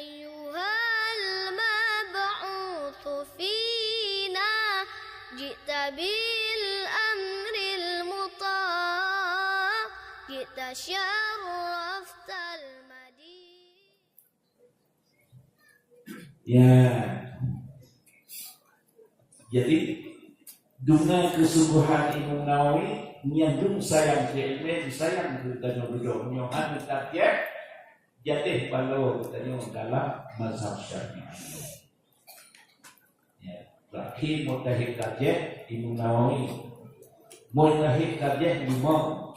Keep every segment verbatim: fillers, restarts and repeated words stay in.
أيها المبعوث فينا جئت بالأمر المطاع جئت شرفت المدينة. Ya. Jadi, duna keusungguhan Imam Nawawi, nyan dum sayang keu ileumèe, sayang keu tanyoe dudoe. Nyoe hana tarjih, jadeh balo geutanyoe dalam mazhab Syafi'i. Ya, berarti mujtahid tarjih Imam Nawawi. Mujtahid tarjih limong.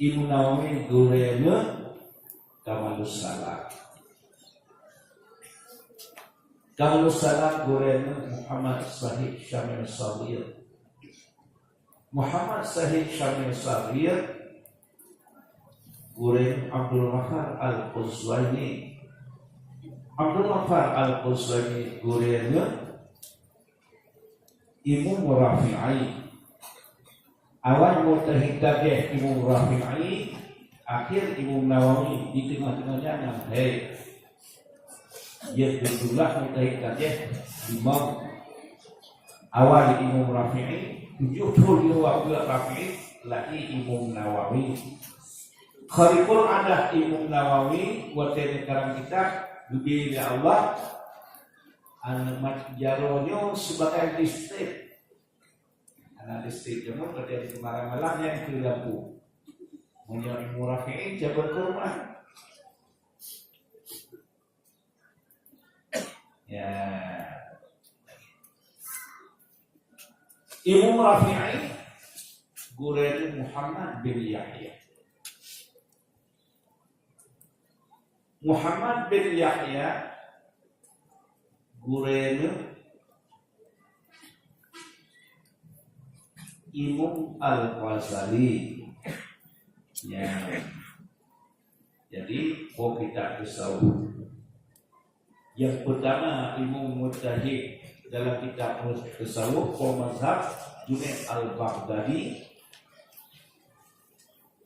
Imam Nawawi gurèe neuh Kamalus Salam. Kamalus Salam gurèe neuh Muhammad Sahid Syamil Saghir. Muhammad Sahid Syamil Saghir gurèe Abdul Ghaffar Al-Qazwini. Abdul Ghaffar Al-Qazwini gurèe neuh Imam Rafi'i. Awai mujtahid tarjih Imam Rafi'i, akhé Imam Nawawi di teungoh-teungoh jalan. Hai. Jeuet beujumlah mujtahid tarjih limong. Awai Imam Rafi'i, tujoh ploh lhèe waktu Rafi'i, lahé Imam Nawawi. Kharikul adat Imam Nawawi, watèe neukarang kitab, geubri lé Allah, aneuk mat-, jaroe nyoe sibagai listrik. Aneuk listrik nyoe, watèe teumarang malam nyang keu lampu. Meunyoe Imam Rafi'i, jaroe kurma. Ya. Imam Rafi'i gurèe Muhammad bin Yahya. Muhammad bin Yahya gurèe Imam Al-Ghazali. Ya. Jadi, po kitab tasawuf. Nyang peutama imam mujtahid dalam kitab tasawuf, po mazhab Junaid Al-Baghdadi.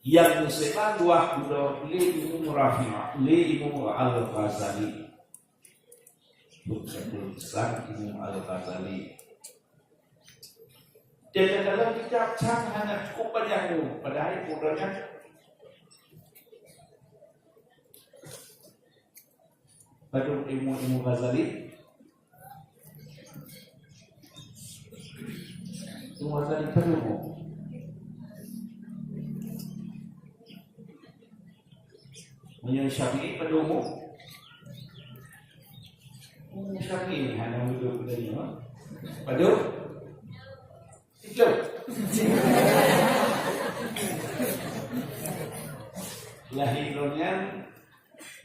Nyang meusiman dua ploh lé Imam Rafi'i, lé Imam Al-Ghazali. Bukan Islam Imam Al-Ghazali. Dan dalam kitab cang hana cukup panjang tu, padahai mudaranya padum ilmu, ilmu Ghazali. Ilmu Ghazali padum. Meunyoe Syafi'i padum? Oh, Syafi'i hana uduk padum, ha? Padum? Siplôh. Lahé droeneuh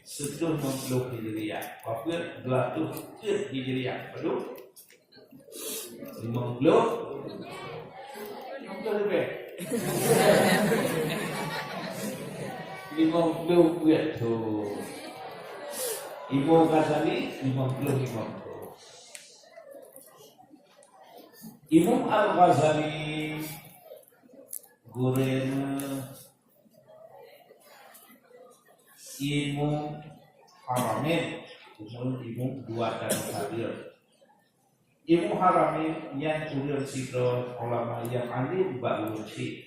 siplôh limong ploh Hijriah. Bapak dua ratus Hijriah. Padum? Limong ploh. Limong ploh leubeh. Limong ploh peuet thon. Imam Ghazali, limong ploh limong thon. Imam Al-Ghazali, gurèe Imam Haramain, imam, imam dua tanah hadir. Imam Haramain nyan ureueng sidroe ulama nyang alim bak ulôn cit,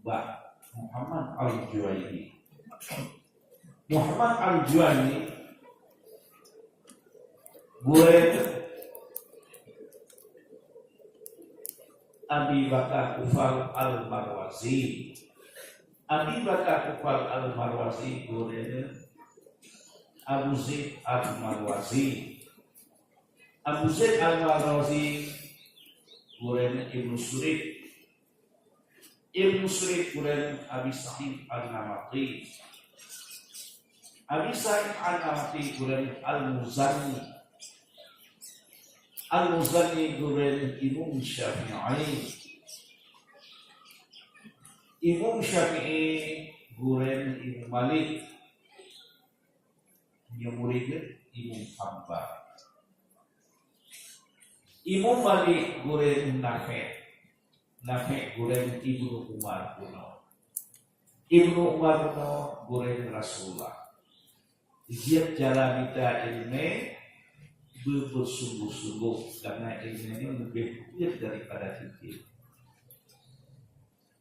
bak Muhammad Al-Juwaini. Muhammad Al-Juwaini gurèe Abi Bakar Kufal Al-Marwazi. Abi Bakar Kufal Al-Marwazi gurèe Abu Zaid Al-Marwazi. Abu Zaid Al-Marwazi gurèe Ibnu Surid. Ibnu Surid gurèe Abi Sa'id An-Namati. Abi Sa'id An-Namati gurèe Al-Muzani. Al-Muzani gurèe Imam Syafi'i. Imam Syafi'i gurèe Imam Malik. Nyoe murid Imam Hambal. Imam Malik gurèe Nafi'. Nafi' gurèe Ibnu Umar bunoe. Ibnu Umar nyoe gurèe Rasulullah. Jeuet cara mita ileumèe beu-, beusungguh-sungguh, karena ileumèe nyoe leubeh peuet daripada tiep.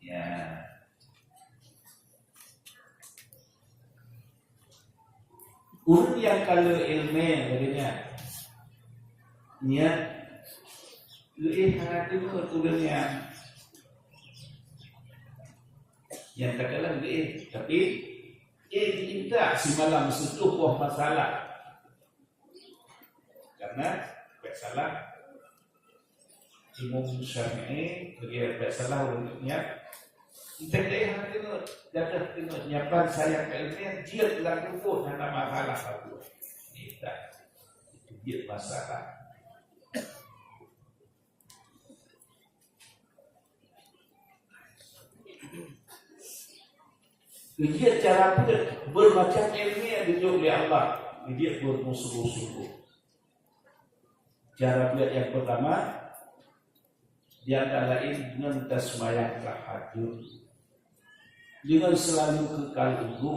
Ya. Ureueng nyang ka le ileumèe lagèe nyan, nyan geuéh hana teungeut ureueng nyan. Nyang takalon geuéh, tapi éh geuintat simalam siplôh boh masalah. Karena bèk salah, Imam Syafi'i, bèk salah ureueng nyan. Entah daya hana teungeut, gadoh teungeut, nyan ban sayang ka ileumèe, jeuet lam rumput hana masalah sapeue. Nyan, jeuet masalah. Jeuet cara peuet, beumacam ileumèe geujok lé Allah, jeuet beusungguh-sungguh. Cara peuet nyang peurtama, di antara laén ngon taseumayang tahajud, deungon seulalu keukal udhu,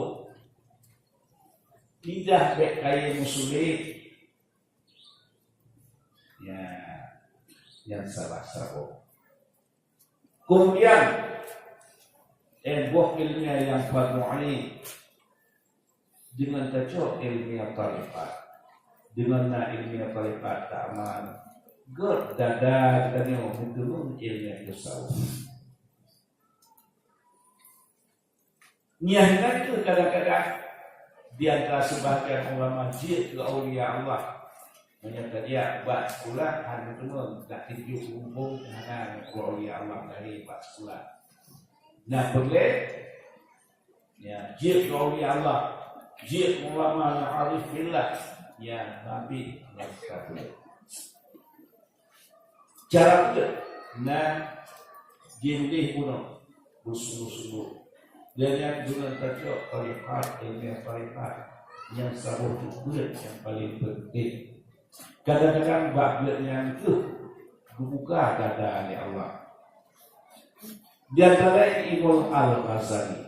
lidah bèk kayém meusulet, ya, nyang salah saboh. Keumudian, eh, boh ileumèe nyang fardu ain, deungon tacok ileumèe tarekat. Deungon na ileumèe tarekat taamal, göt dada geutanyoe meuteumèe ileumèe tasawuf. Nyan kheueh kadang-kadang di antara sebahagian ulama jeuet keu aulia Allah. Meunyoe ka jijak bak sikula, hana teuma, dak tinjok muphom, hana keu aulia Allah dari bak sikula. Nah, peureulèe, ya, jeuet keu aulia Allah, jeuet keu ulama nyang arif billah, ya, Nabi Allah. Cara peuet na jiéh bunoe beusungguh-sungguh. Dan nyang guna tacok tarekat, ileumèe tarekat nyang saboh teuk peuet nyang paleng peunténg. Kadang-kadang bak peuet nyan kheueh geubuka dada lé Allah. Di antara laén Imam Al-Ghazali.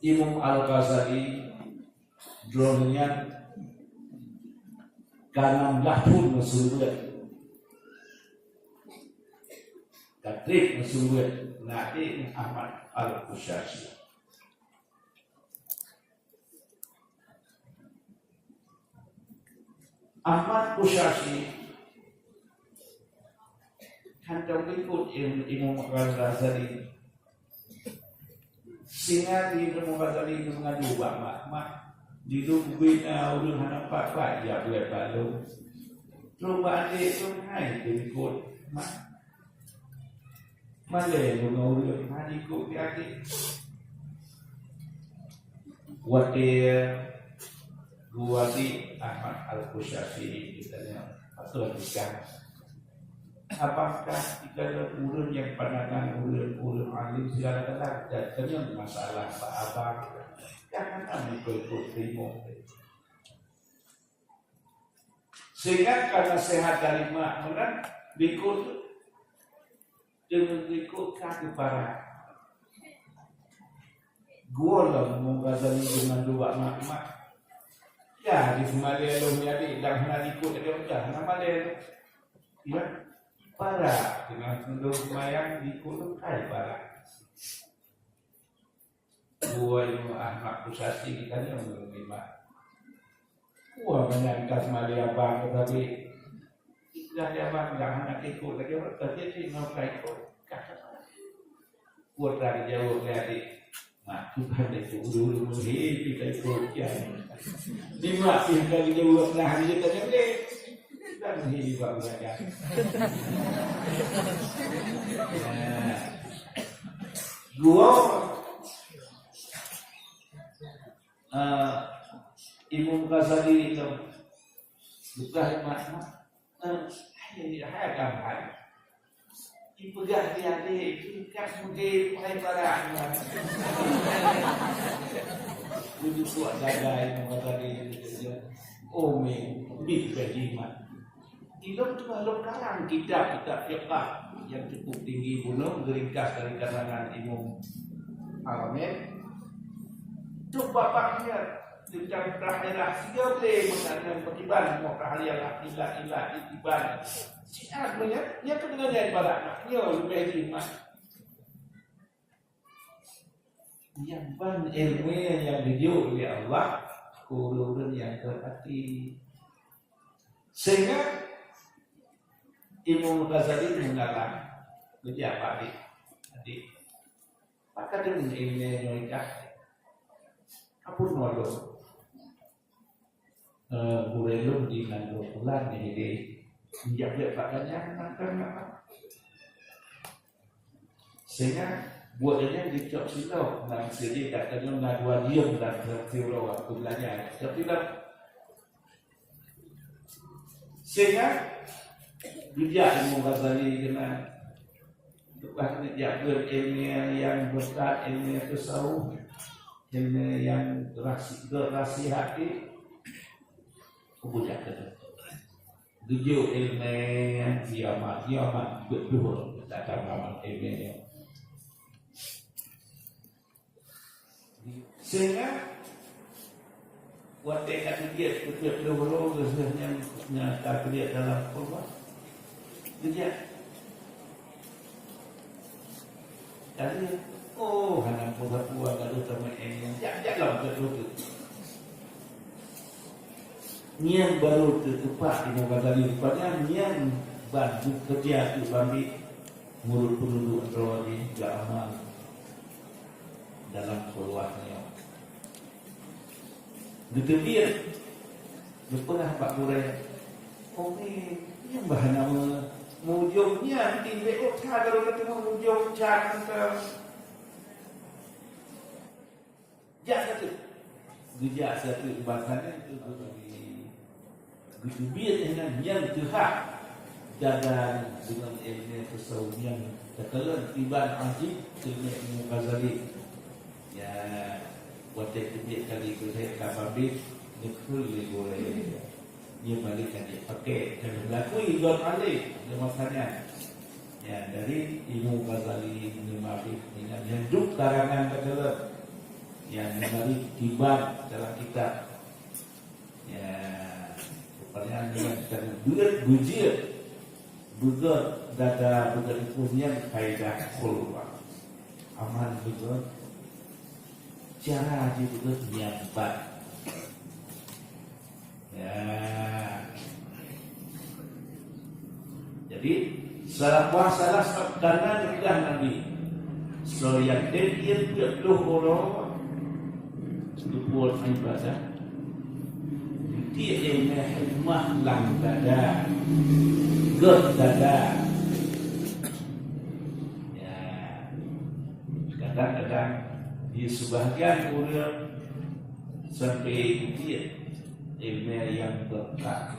Imam Al-Ghazali, droeneuh nyan ka nam blah thôn meuseubeuet. Ka trép meuseubeuet, na até Ahmad Al-Qushashi. Ahmad Qushashi hantom ikot Im-, Imam Ghazali. Singat di Imam Ghazali itu mengadu bak mak, "Mak, di lôn ubit, ah, ureueng hana pat-pat, ya, buet bak lôn." Terus bak adik tu, hai, ikot, "Mak, malèe lôn ngon ureueng, hana ikot lé adik." Watèe geuwadi Ahmad Al-Qushashi geutanyong, "Apa nikah? Apakah kita ureueng nyang pandangan ureueng, ureueng alim segala-gala dan tanyong masalah bak abang?" Kan hana meuikot-ikot teurimong. Sehingga ka naseuhat dari mak meunan, bikut tu, deungon bikut ka geupara. Gua lah Imam Ghazali deungon dua mak-mak. Ya, di seumalèe lôn jadi dak hana ikut lagèe udah, hana malèe lôn. Ya, para dengan sundung semayang ikut tu kai para. Dua Imam Ahmad Qushashi kita ni orang lima. Wah, banyak kas mali abang tetapi istilah dia abang dah anak ikut lagi orang tapi dia mau kai ikut. Kuat lagi jauh lagi adik. Nah, Tuhan itu dulu mesti kita ikut ya. Lima sih kali jauh nah dia tak boleh. Dan ini baru saja. Dua, eh, Imam Ghazali itu bukan makna, eh, hai, hai, hai. Ipeugah di até itu kan mungkin hai barang. Itu kuat dagai Imam Ghazali itu. Oh, min, bih beh jimat. Ilong tu kalau karang kitab-kitab fiqah. Nyang cukup tinggi gunong, geuringkas dari kalangan Imam Haramain. Trok bapak nyan, teuntang daerah sigoe lé meunan nyan beukiban, moh tahlilah, ilah-ilah, ikiban. Siat meunyan, nyan keuh deungon nyan ibarat mak nyoe leubeh jih mak. Nyang ban ilmu nyang geujok lé Allah keu ureueng nyang keu até. Sehingga Imam Ghazali meugalang, geujak bak adik, "Adik, pakon deungon ilmu nyoe kah?" "Ampôn, Mak." Eh, gurée lôn di Nanggroe Pulan nyoe hideh. Injak-jak bak ganyang mantong apa? Sehingga buet nyan dicok silop, nang siji gata nyoe na dua diem dan seuti uroe waktu beulanja. Cok silop. Sehingga geujak Imam Ghazali keunan. Leupah nyan jak beuet ilmu nyang beureukat, ilmu nyang tasawuf, ilmu nyang rahsi-, rahsia hati. Kubu jak keunan. Geujok ilmu nyang kiamat, kiamat beutôi datang lama ilmu nyan. Sehingga watée ka teubiet keu peuet ploh uroe geuh nyang, nyang ka teubiet dalam khulwat, geujak. Tadi, oh, hana peue-peue, ka lheueh tameu'en nyan. Jak, jak lom keu tu. Nyan baru teutupat Imam Ghazali, rupanya nyan ban beukeureuja keu bambi murit peununduk droe jih geuamal dalam khulwat nyoe. Geuteubiet, geupeugah bak gurée, "Oh, nyan bah na meu-, meujok nyan, tieb lé ôk that, lôn teuma meujok that mantong." Jak sateuk. Geujak sateuk bak saneue keu geuteubiet nyan, nyan teuhah dada deungon ilmu tasawuf nyang takalon iban aji ilmu Imam Ghazali. Ya, watée teubiet kali keu lhée ka pabit, neukheun lé gurée. Nyoe balik ka jipakè, ka geulakui lom alèh di masa nyan. Ya, dari Imam Ghazali, Imam Malik, dengan nyang duek karangan teukeuleuh. Ya, nyang dari kiban dalam kitab. Ya, rupanya nyang teubiet beujeuet, beugöt dada, beugöt likot nyan kaidah khulwat. Aman beugöt, cara jibeugöt nyan ban. Ya. Jadi, salah, wah, salah sabda Nabi, soe nyang tem peuet ploh uroe geubuet ibadah, tiek ilmu hikmah lam dada, göt dada. Ya. Kadang-kadang di sebahagian ureueng sampai jeuet ilmu nyang beureukat,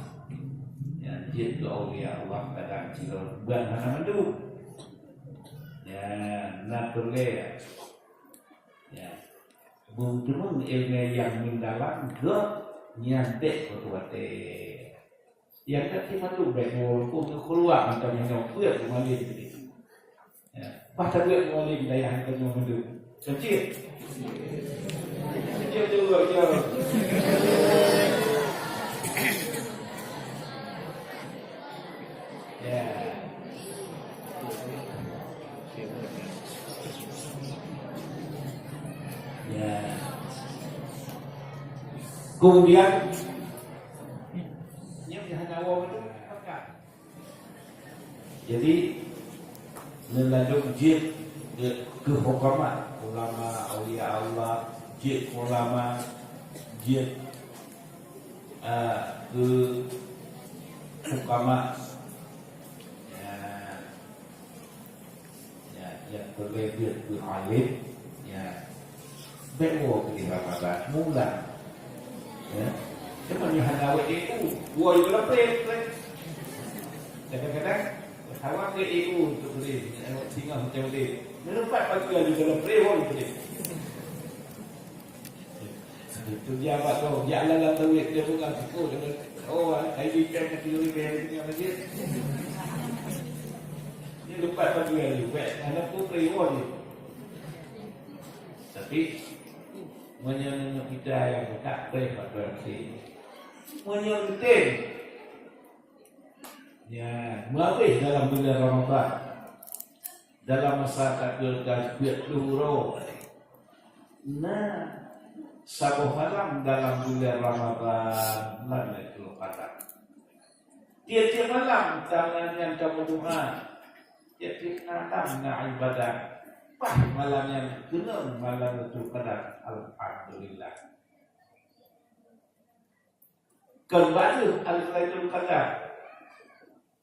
nyang jeuet keu aulia Allah kadang sidroe ban hana mandum. Ya, na peureulèe. Ya. Beuteumeung ilmu nyang meudalam geuh nyan bèk peutuwatèe. Nyang ka sifat tu bèk nyoe pun keuluwa mantong nyoe peuet meualém tadi. Ya, bah tabeuet meualém dayah nyoe mandum. Keucil. Keucil tu, keucil. Ya. Ya. Kemudian, jadi, neuladôm jeuet keu hukama, ulama, aulia Allah, jeuet keu ulama, jeuet, eh, keu hukama. Ya. Ya, nyang peureulèe jeuet keu alim, ya. Bèk woe keu di Ramadan, mulang. Ya. Cuma nyoe hana awak E U, woe di dalam pré, pré. Kadang-kadang, awak ke E U untuk beli, awak singoh macam beli. Meureupat pagi laju dalam pré, woe beli. Itu dia apa tu? Dia lalang duit dia bukan siku dia. Oh, hari weekend ke dulu dia punya masjid. Dia Lepas pagi hari, buat anak tu kliwon. Tapi meunyoe neuneuk mita nyang buta, preh bak preh. Meunyoe geutem, ya, meuhabéh dalam bulan Ramadhan. Dalam masa takbir tasbih dua uroe. Nah, saboh malam dalam bulan Ramadhan, Lailatul Qadar. Tiep-tiep malam tangan nyang tameudoa, tiep-tiep malam na ibadah. Pah malam nyan keunong malam Lailatul Qadar, alhamdulillah. Kon baru Lailatul Qadar.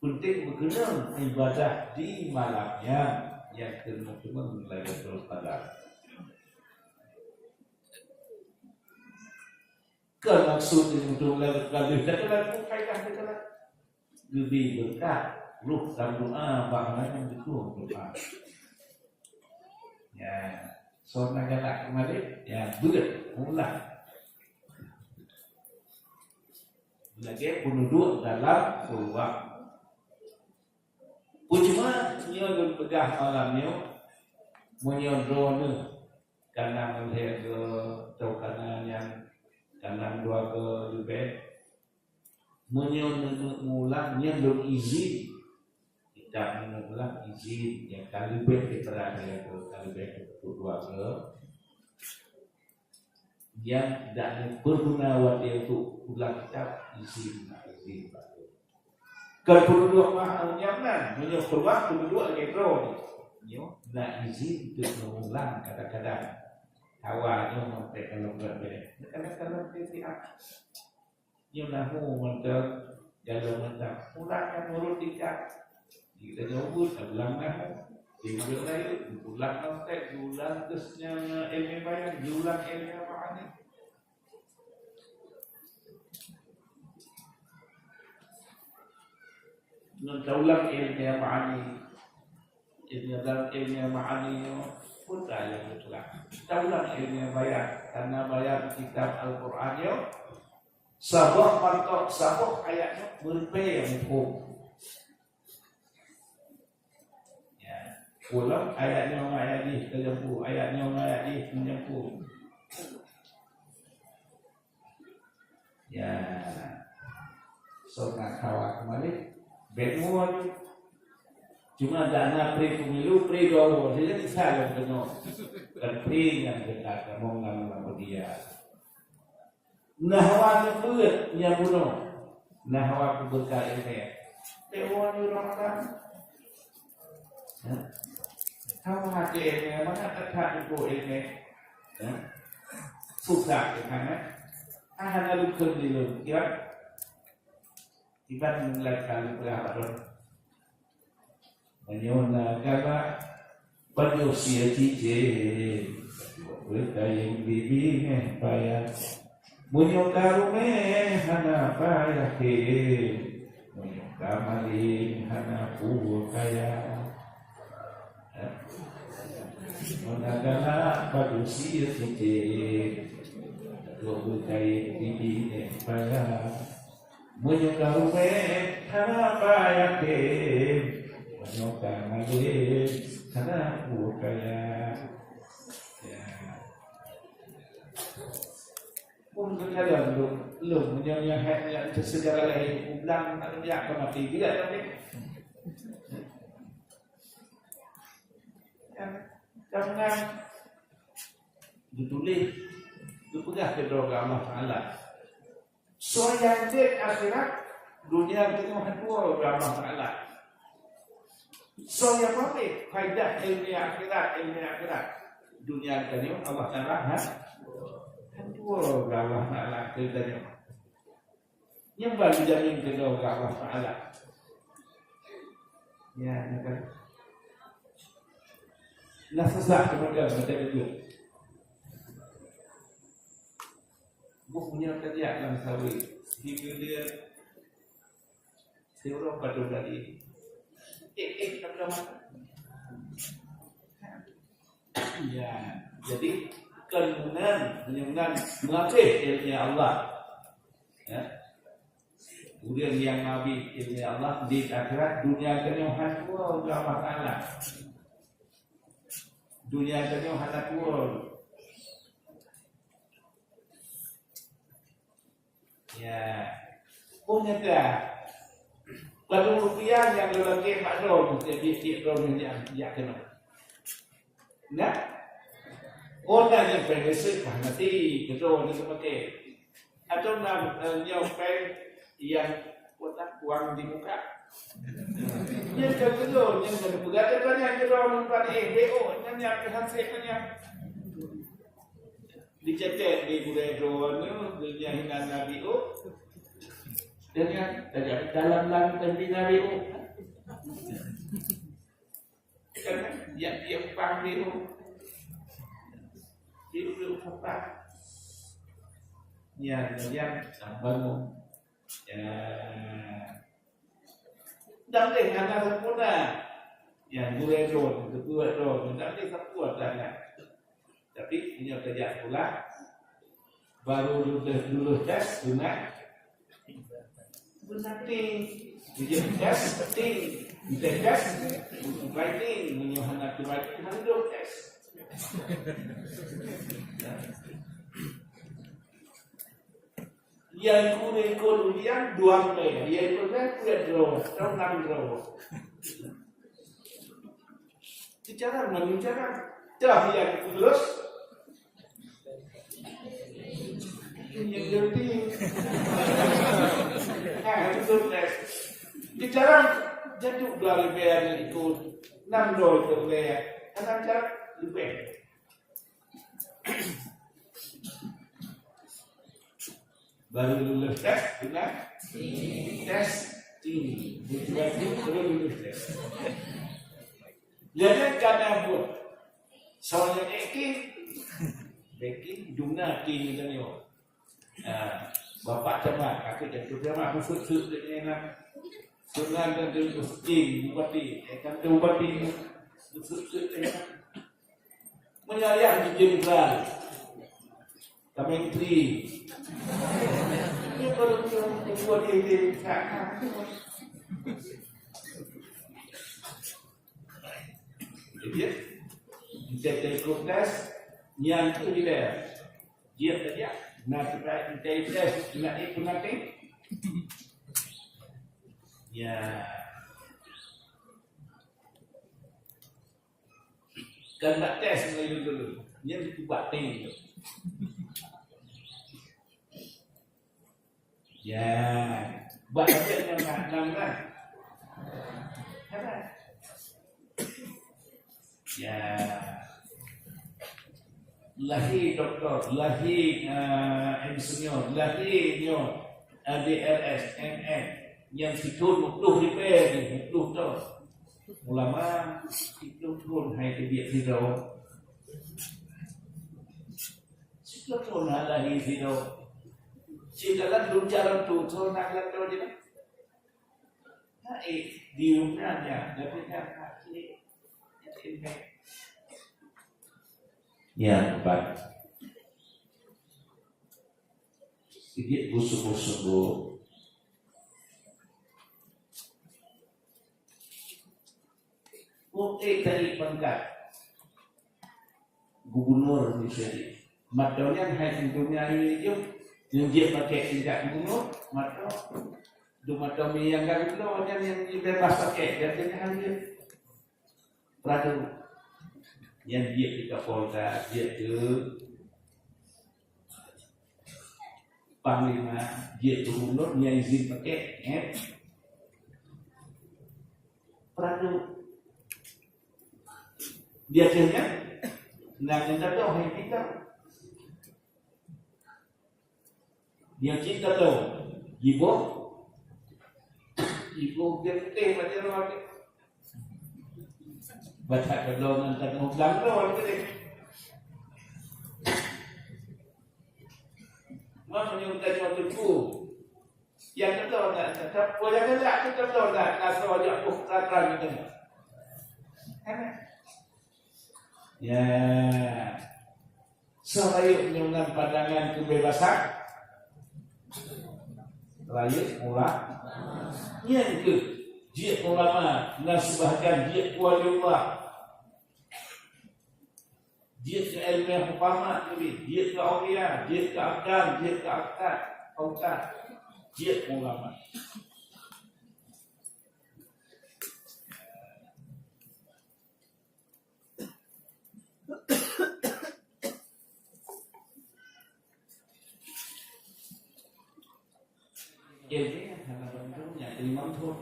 Penting beukeunong ibadah di malam nyan, nyang keunong-keunong Lailatul Qadar. Kon maksud di untuk Lailatul Qadar, tapi lagu kaidah kita lah. Geubri beureukat, roh tameudoa, bak malam nyan beutôi doa. Ya, soe na galak keumalé, ya, beuet, ulang. Lagèe peududuek dalam keuluwarga. Peue cuma nyoe lôn peugah malam nyoe, meunyoe droeneuh ka na lhèe goe, atau ka na nyang, ka na dua goe leubeh, meunyoe neuneuk meuulang, nyan lôn izin. Kitab neuneuk meuulang izin, nyang ka leubeh daripada lhèe goe, ka leubeh daripada dua goe. Nyang dak neupeuguna watèe untuk ulang kitab, izin, na izin baru. Kon peududuek mah nyang nan, meunyoe keuluwarga peududuek lagèe droe nyoe, na izin untuk meuulang kadang-kadang. Hawa nyoe sampai kalau berat badan. Kadang-kadang dia siap. Nyoe nahu mantong, jalan mantong. Ulang nyang nurut tingkat. Kita nyebut, ulang nahu. Tingkat lain, ulang nontek, ulang terusnya ilmu bayan, ulang ilmu ma'ani. Ngon taulang ilmu ma'ani. Ilmu dalam ilmu ma'ani nyoe, peue nyang beutôi. Taulang ilmu bayan, karena bayan kitab Al-Quran nyoe, saboh mantong, saboh ayat nyoe meureumpée muphom. Ya. Ulang ayat nyoe ngon ayat jih teunyampu, ayat nyoe ngon ayat jih teunyampu. Ya. Soe na hawa keumalé, bèk muwoe. Cuma dana pri pemilu, pri dua woe. Jadi bisa lom keunoe. Kan pri nyang geutak kamoe ngon Muhammadiyah. Na hawa keu beuet nyang bunoe, na hawa keu beureukat ilèe. Bèk woe nyoe Ramadan. Hah? Hawa keu ilèe, mangat that-that tutoe ilèe. Hah? Susah keu hana. Ah, hana lôn kheun di lôn, ya. Iban mulai kali peugah bak lôn. Meunyoe na galak, pajoh sie cicém, beukayém bibi meh paya. Meunyoe ka ruméh hana payah khem, meunyoe ka malém hana peue kaya. Meunyoe na galak, pajoh sie cicém, beukayém bibi meh paya. Meunyoe ka ruméh hana payah khem, meunyoe ka malém hana peue kaya. Ya. Pun kadang lôn, lôn meunyoe nyan hai nyan sejarah lahé ublang, aneuk jak ka maté juga tapi. Ya. Karena dituléh, dipeugah keudroe Allah Taala. Soe nyang jeuet akhirat, dunia tanyoe han tuwoe bak Allah Taala. Soe nyang mamé faidah ilmu akhirat, ilmu akhirat, dunia tanyoe Allah Taala han, han tuwoe bak Allah Taala keu tanyoe. Nyang ban jamin keudroe bak Allah Taala. Ya, na kan? Na seusah keumudian macam itu. Buh punya kerja dalam sawit. Di dia seorang padu tadi. Eh, eh, tak ada mata. Ya, jadi keunungan, keunungan mengakui ilmu Allah. Ya. Ureuëng nyang meuabdi keu Allah di akhirat, dunia tanyoe hana tuwoe keu Allah Taala. Dunia tanyoe hana tuwoe. Ya. Oh, nyata. Padum rupiah nyang lôn lakée bak droe, tieb-tieb droe nyan jak, jak keunoe. Nah. Oh, na nyang péng reuseuet, bah, mati, keudroe ni seumake. Atau na, eh, nyoe péng nyang kotak uang di muka. Nyan ka keudroe, nyan ka peugah, "Teuka nyan keudroe, numpan, eh, B O, nyan, nyan, keu hasé nyan." Dicetek di gurée droeneuh, donya hinan Nabi, oh. Donya, tajak dalam langit dan di Nabi, oh. Kan, ya, ya, upah Nabi, oh. Di upah. Ya, ya, tambah, oh. Ya. Dan lé hana sempurna. Nyang gurée droe, geupeue droe, dan lé sempurna. Tapi, meunyoe ka jak sekolah, baru lulus, lulus tes, beuna, beuna ting. Ujian tes, ting. Ujian tes, ujian ting. Meunyoe hana ting, hana lulus tes. Nyang gurée kon ujian dua buleuen, nyang peureunah kuliah droe, tahun enam droe. Bicara mana bicara? Dah nyang lulus. Nyang jadi. Nah, itu tes. Bicara jatuh dua ribu ikut enam droe itu, ya. Karena cara lebih. Baru lulus tes, beuna? Tes tinggi. Betul-betul baru lulus tes. Jadi, kadang buat. Soalnya, eh, King. Eh, King, duna King, katanya. Ah, Bapak Camat, aku jadi Camat, aku sut-sut dia ni, nak. Sungai dan King, Bupati. Eh, kan tu Bupati. Sut-sut dia ni, nak. Meunyoe ayah di jenderal, ka menteri. Ini baru yang kedua dia, dia. Jadi, jadi ikut tes, nyang tu dia. Dia saja. Nah, kita, kita tes, nak ikut nanti. Ya. Kan bak tes meunyoe dulu. Nyan bak tes. Ya. Bak tes nyang na, na, na. Ada. Ya. Lahé doktor, lahé, eh, insinyur, lahé nyoe, eh, D R S, M N. Nyang sithon muplôh ribèe, muplôh thôn. Ulama siplôh thôn hai teubiet sidroe. Siplôh thôn hana lahé sidroe. Cit dalam dunia tu, thôn hana lakoe je lah. Hai, di rumah nya, tapi kan hati. Ya, empat. Sigit busuk-busuk, Bu. Oke, tadi pangkat gubernur misalnya. Mantong nyan hai gubernur nyan jih, nyang jeuet pakai tingkat gubernur, mantong. Dum mantong nyang ka gubernur nyan nyang bebas pakai, dan kena ambil. Peradu. Nyan jeuet di Kapolda, jeuet ke Panglima, jeuet gubernur, nyang izin pakai, eh. Peradu. Biasanya, nak minta doa, hai kita. Dia cinta tu, jiboh. Jiboh dia putih macam orang. Baca kedongan tengok belakang tu, orang tu. Mak menyuruh tengok tu. Yang kedua nak tetap, boleh gelak tu kedua nak, nak soal yang bukan gitu. Ya. Soal ayat menyunan pandangan kebebasan. Rayeuk ulama. Nyan keuh jeuet ulama, na seubahgian jeuet keu wali Allah. Jeuet keu ilmu muqamat tadi, jeuet keu aulia, jeuet keu abdal, jeuet keu aktad, autad, jeuet keu ulama. Jadi, hana bandum nyan lima thon.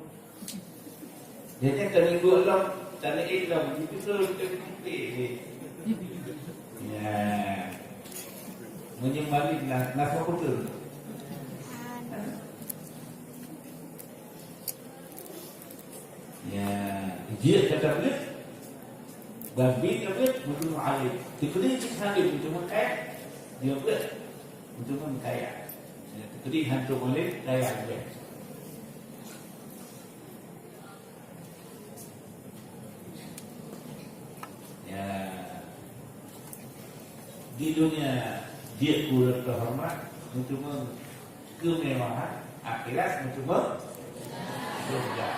Jadi, kami dua lom, kami ék lom, itu tu kita kumpul. Ya. Meunyoe malik lah, nafkah betul. Ya, jeuet kata beuet. Babi ka beuet, beutôi alim. Dikeri cit alim, beutôi kaya. Dia beuet, beutôi kaya. Ya, dikeri hantu alim, kaya beuet. Ya. Di dunia, dia kurang terhormat, beutôi kemewahan, akhirat meuteumé syurga.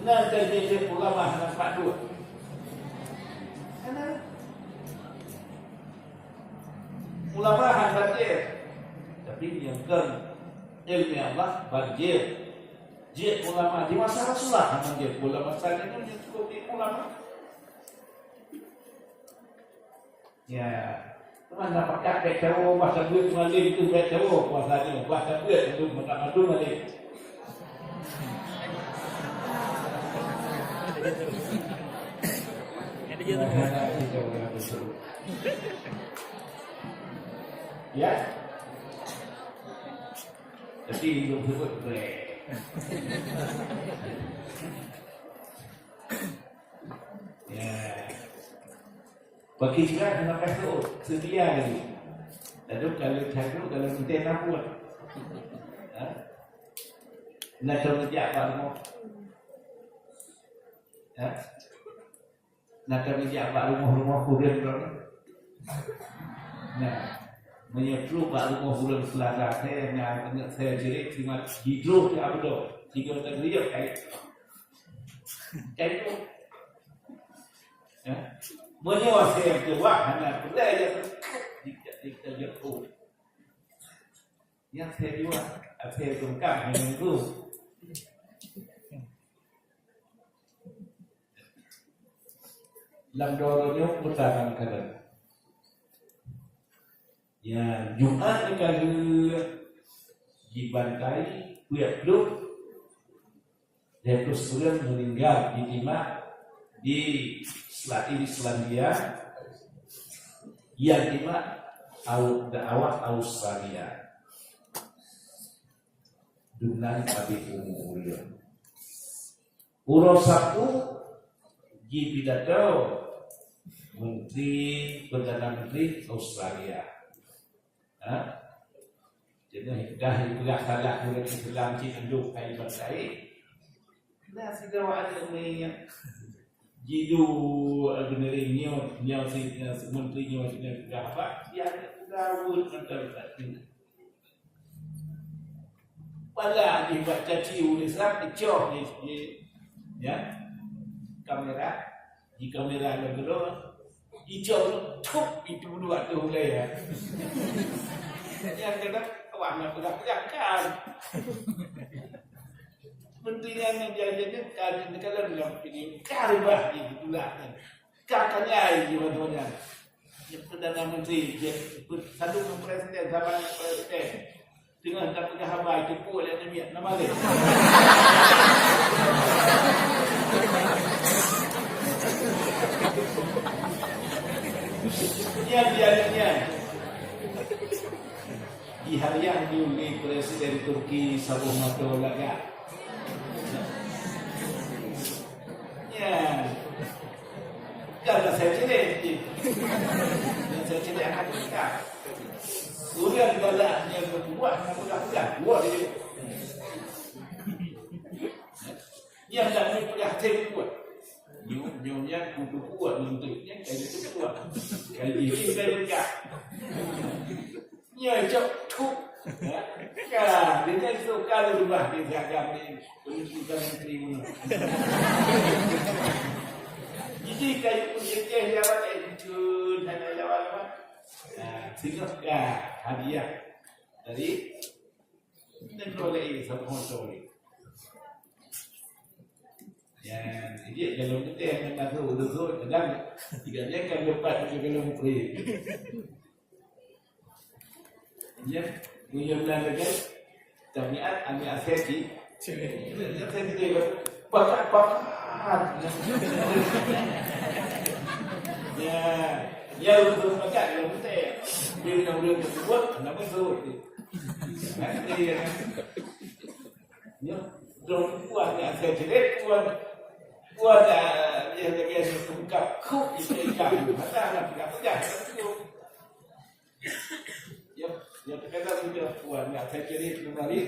Na tajeuet ulama hana pat duek. Hana. Ulama hana banjir. Tapi nyang kon ilmu Allah banjir. Jeuet ulama di masa Rasulullah hana banjir. Ulama saat itu nyang cukup di ulama. Ya. Teuma na pakat bèk cawo, bah sabeue malém tu bèk cawo, puasa nyoe, bah sabeue tu mata madu malém. Ya. Tapi hidup sebut bèk. Ya. Bagi juga kena kasut, sedia lagi. Lalu kalau cakap, kalau kita nak buat. Ha? Nak tahu jak bak rumah. Ha? Nak tahu jak bak rumah-rumah kurang berapa? Nah, menyebut bak rumah kurang selasa saya, nah, saya jerit, cuma hidup ya betul. Tiga tak dia kayak. Kayak itu. Ya. Meunyoe asèe teuwah hana peureulee, ya, dikta-dikta jeuet. Nyang asèe teuwah, asèe tungkang hana nunggu. Lam doro nyoe puta ngon kalon. Ya, Jumat ka lheueh jibantai peuet ploh Dua ploh ureueng meuninggai, jitimbak di Sela-, di Selandia, nyang timbak Au-, dakwah Australia. Dumnan habéh umu ureueng. Uroe Sabtu jipidato Menteri, Perdana Menteri Australia. Ha? Jadi, dah dipeugah salah ureueng Islam cit, anduk kai bantai. Nah, sidroe aneuk murid nyan jidu, eh, geuneureng nyoe, nyoe si, nyoe si menteri nyoe, si nyoe peugah apa? Dia ada peugah ureueng mantong. Pala jih bak caci ureueng Islam, dicoh di, di, ya, kamera. Di kamera lom keudroe, ijok lom, cok, itu dua tu ulèe, ya. Nyang keunan, awak na peugah-peugah kan. Menteri nyang, nyang dia, dia, dia, kan, dia kan dalam video, kan, bah, dia, itulah, kan. Kan, kan, ya, dia, dia, dia. Dia Perdana Menteri, dia, satu presiden, zaman presiden. Teungoh tapeugah haba, jipuk lé aneuk miet, na malèe. Nyan, nyan, nyan. Di hari nyan, di Presiden Turki saboh mata lagak. Ya. Kan saya cerita. Dan saya cerita akan kita. Ureueng galak nyang meutuah, nyang peugah-peugah, buat dia. Nyang tak meupeugah tem buat. Nyoe, nyoe nyan kudu buat nyoe tu. Nyan kai itu buat. Kai ini kai peugah. Nyoe cok tu. Ya. Ya. Lalu rumah di Zagam ni, penunjukan menteri mana? Jadi kayu pun kecil jawab, eh, jujur, hanya jawab apa? Nah, singgah ka hadiah dari Nengkau lagi sama motor ni. Ya, jadi kalau kita yang masuk udah tu, kadang tiga dia kan lepas ke dalam free. Ya, punya bulan lagi, jamiat ambil aset di. Pakat, pakat. Ya, ya untuk pakat yang betul. Dia nak boleh betul, nak betul. Nanti ya. Ya, dong kuat ni aset jadi kuat. Kuat dah dia lagi buka kok itu ikan. Masa nak pegang-pegang. Ya, ya, terkadang dia kuat ni aset jadi kembali.